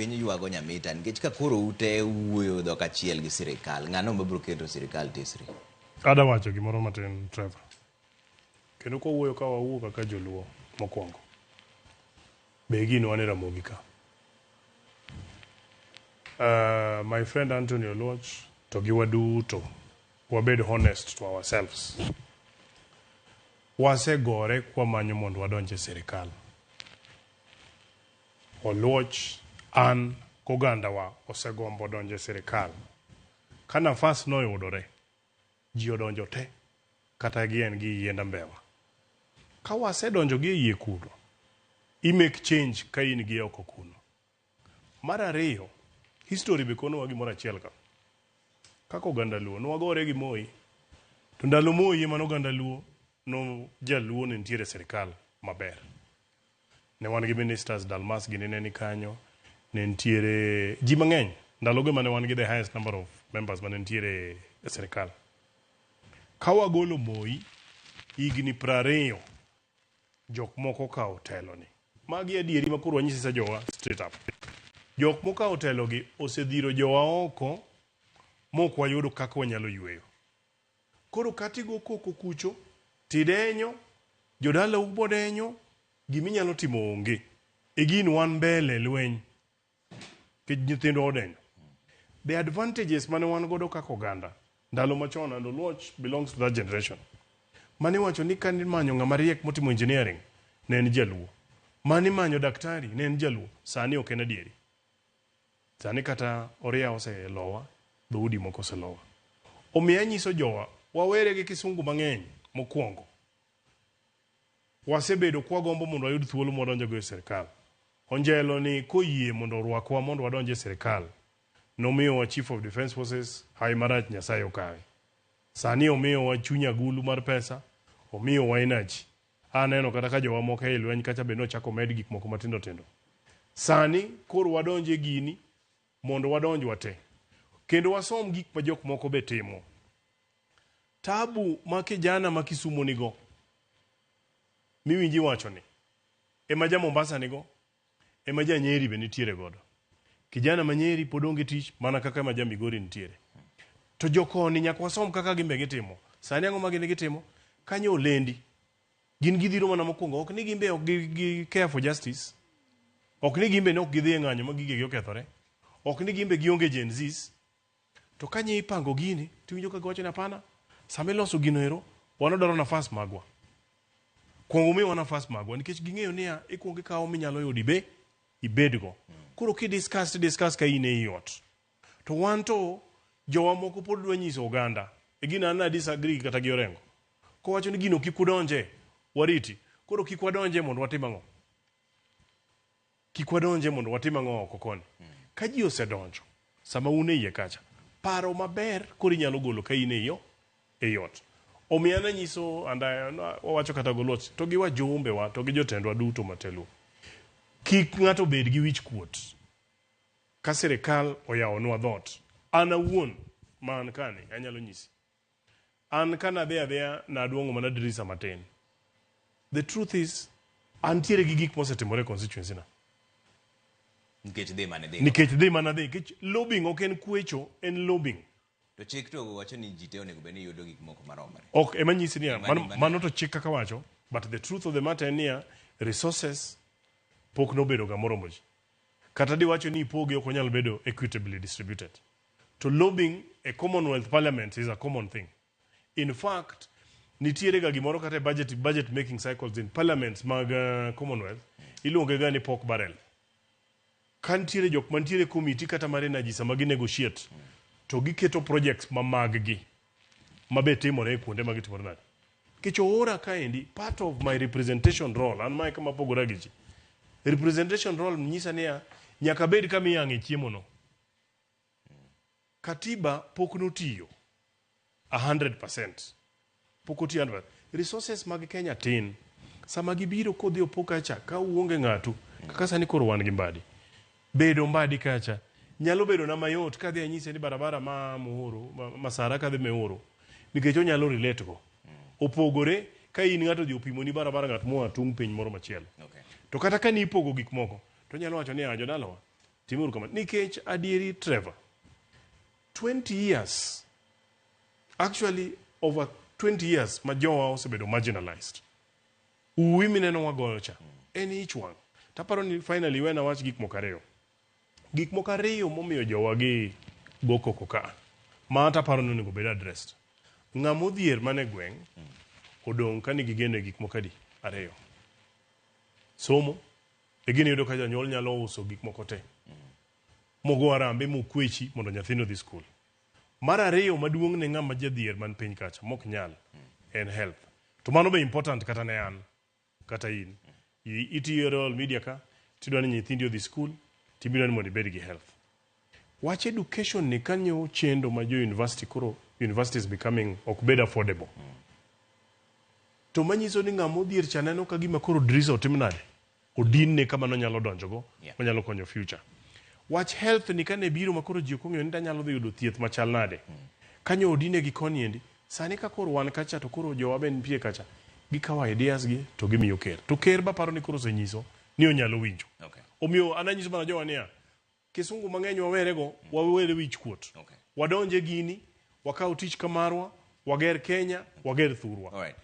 jopiny ywago Nyamita nikech ka koro ute wuoyo dhok achiel gi sirikal, ng'ano mabiro keto sirikal tesre? Ada wacho gimoro matin Trevor. Kendo kwawuoyo ka wawuo kaka joluo mokwongo. Be gini wan e Ramogi ka. My friend Anthony Oluoch to gi waduto wabed honest to ourselves. Wasegore kwamanyo mondo wadonj e sirikal. Oluoch, an gogandawa osegombo donjo e sirikal. Ka nafas noyudore, ji odonjo te, kata gi en gi yiend ambewa. Ka wasedonjo gi e iye kuno, i make change ka in gi oko kuno. Mar ariyo, history be konowa gimoro achiel ka. Kaka oganda Luo, nwagore gi Moi, to ndalo Moi ema oganda Luo no jaluo ne nitiere e sirikal maber. Ne wan gi ministers, Dalmas gini ne ni kanyo, ne nitiere ji mang'eny. Ndalogo ema ne wan gi the highest number of members mane nitiere e sirikal. Ka wagolo Moi, higni 20 jok moko okawo telo ni. Magi adieri ma koro wanyisi sa jowa straight up. Jok mokawo telo gi osedhiro jowa oko mok wayudo kaka wanyalo yweyo. Koro kata igo koko kucho, tidenyo, jodalau bodenyo, giminyalo timo onge. Again wan mbele lweny nikech nyithindwa odenyo. The advantages mane wan godo kaka oganda ndalo machon and Oluoch belongs to that generation. Mane iwacho ni ka imanyo ng'ama riek motimo engineering ne en jaluo. Mane imanyo daktari ne en jaluo. Sani ok en adieri. Sani kata oria oselowa, dhoudi moko oselowa. Omiyo anyiso jowa, wawere gi kisungu mang'eny mokwongo. Wasebedo kwagombo mondo wayud thuolo mwadonjogo e sirkal. Onjelo ni koyie mondo orwakwa mondo wadonj e sirkal, nomiyowa Chief of Defence Forces, hawi marach Nyasaye okawe. Sani omiyowa chuny agulu mar pesa, omiyowa energy. Aneno kata ka jowa moko ei lweny kacha be nochako med gik moko matindo tindo. Sani koro wadonj e gini mondo wadonj wate. Kendo wasom gik ma jok moko be timo. Tabu ma kijana ma Kisumo nigo miwinji wacho ni ema ja Mombasa nigo, ema ja Nyeri be nitiere godo. Kijana ma Nyeri pod onge tich mana kaka ma ja Migori nitiere. To jokoni nyaka wasom kaka gin be gitimo. Sani ang'o ma gin gitimo? Kanyo olendi. Gin gidhiro mana mokwongo. Ok ni gin be ok gi care for justice. Ok ni gin be ne ok gidhi e ng'anyo ma gigegi okethore. Ok ni gin be gionge Gen Zs. To kanyo ipango gini, tiwinjo ka giwacho ni hapana, sama iloso gino ero, wan wadwaro nafas magwa. Kuongo miwa nafas magwa, nikech ging'eyo niya, ikuongo ikawo minyalo yudo ibe, ibedgo. Koro ki discuss, discuss ka in ei ot. To wan to, jowa moko pod dwa nyiso oganda. E gino an na disagree kata gi Orengo. Kowacho ni gino kik udonje, wariti. Koro kik wadonje mondo watim ang'o? Kik wadonje mondo watim ang'o oko koni. Ka ji osedonjo, sama un e iye kacha, paro maber koro inyalo golo ka in ei ot. Omiyo an anyiso and wawacho kata goluoch to gi wajumbe wa to gi jotendwa duto matelo. Kik ng'ato bed gi wich kuot ka sirikal oyawonwa dhoot. An awuon ma an kani anyalo nyisi. An ka nadhi adhiya naduong'o mana dirisa matin. The truth is, antiere gi gik mosetimore e constituency na. Nikech dhi mane dhi. Nikech dhi mana dhi. Nikech lobbying ok en kwecho, en lobbying. To chik to wacho ni ji te onego bed ni yudo gik moko maromre. Ok, ema nyisi niya, mano to chik kaka wacho, but the truth of the matter en niya, resources pok nobedo ga moromo ji. Kata diwacho ni ipoge ok onyal bedo equitably distributed. To lobbying e Commonwealth Parliament is a common thing. In fact, nitiere ga gimoro kata e budget making cycles in parliaments mag Commonwealth, iluonge ga ni pork barrel. Ka nitiere jok mantiere committee kata mar energy sama gi negotiate, to giketo projects ma mag gi, ma be timore e kuonde ma gitimore nade. Nikech oora kaendi, part of my representation role, an mae kama pogora gi ji. Representation role nyisa niya, nyaka bed kama iyang'e chiemo no. Katiba pok notiyo 100%. Pok otiyo 100%. Resources mag Kenya tin. Sama gibiro kodhi opo kacha, ka uonge ng'atu, kaka sani koro wan gi Mbadi. Bedo Mbadi kacha, nyalo bedo na mayot kadhi anyise ni barabara ma Muhuru, Masara kadhi Muhuru, nikech onyalo relate go. Opogore ka in ng'ato odhi opimoni barabara ng'at moa tung' piny moro machielo. To kata ka ni ipogo gik moko, to onyalo wacho ni, ah, jodalawa, Timuru kama. Nikech adieri, Trevor, 20 years, actually over 20 years ma jowa osebedo marginalized. Uwi mineno wagoyo cha en ich wang'. Taparo ni finally wena wach gik moko ariyo. Gik moko ariyo momiyo jowa gi go koko ka. Ma taparo ni onego bed addressed. Ng'ama odhier mane gweng' odong' ka nigi geno e gik moko adi? Ariyo. Somo. E gini yudo ka janyuol nyalo uso gik moko te. Mogo arambe mokwechi mondo nyathino odhi skul. Mar ariyo maduong' ne ng'ama jadhier man piny kacha mok nyal en health. To mano be important kata ne an kata in. Itiyo e Royal Media ka tidwa ni nyithindi odhi skul tibiro ni mondo ibed gi health. Wach education ni kanyo chendo ma jo university koro university is becoming ok bed affordable. To manyiso ni ng'ama odhier cha neno ka gima koro drisa otim nade? Odinne kama nonyalo donjogo, manyalo konyo future. Wach health ni kane biro ma koro ji ok ong'eyo ni danyalo dhi yudo thieth machal nade. Kanyo odine gi koni endi, sani ka koro wan kacha to koro jowa be nitie kacha, gikawo ideas gi to gimiyo ker. To ker baparo ni koro osenyiso ni onyalo winjo. Omiyo an anyiso mana jowa niya, kisungu mang'eny wawerego, wawere wich kuot. Wadonje gini, wakaw tich kamarwa, wager Kenya, wager thurwa. All right.